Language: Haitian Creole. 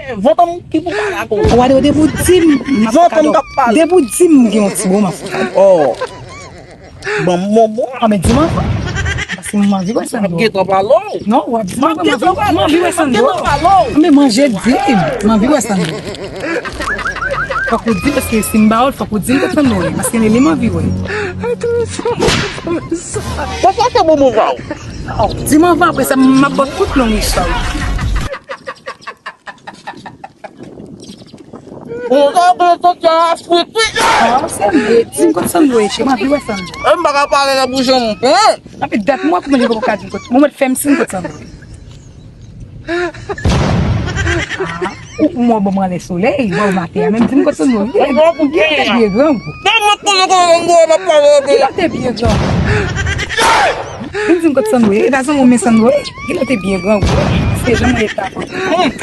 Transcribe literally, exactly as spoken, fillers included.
Vantan m ki pou pale ak ou. Ou wade depi w di m, m ap Vantan m k ap pale. Depi w di m gen yon ti bon, m ap fè. Oh. Ban m bonbon. Ah, men di m anvan. Paske m anvi wè Sandro. M ap gentan pale w. Non, w ap di m anvan, m anvi wè Sandro. M ap gentan pale w. Men manje di m, m anvi wè Sandro. Fòk ou di, paske si m ba w l, fòk ou di m kot Sandro ye. Paske li, li m anvi wè. Ou pa fè bonbon pa w. Oh, di m anvan, apre sa, m ap ba w tout long istwa. Ou ta vle soti an Afrik, wi. Ah, se vre. Di m kot Sandro ye, cheri. M anvi wè Sandro. E m pa ka pale nan bouch an, non. Anpi dat mwen ap manje poko ka di m kot. Mwen mèt fè m siy kot Sandro ye. Ah, ou, ou mwen ban m anlè solèy, wè w maten an. Menm di m kot Sandro ye. Li te byen grangou. Li te byen grangou. Vin di m kot Sandro ye. E pa zanmi w men Sandro ye. Li te byen grangou. Se jan mwen ye ta kontan.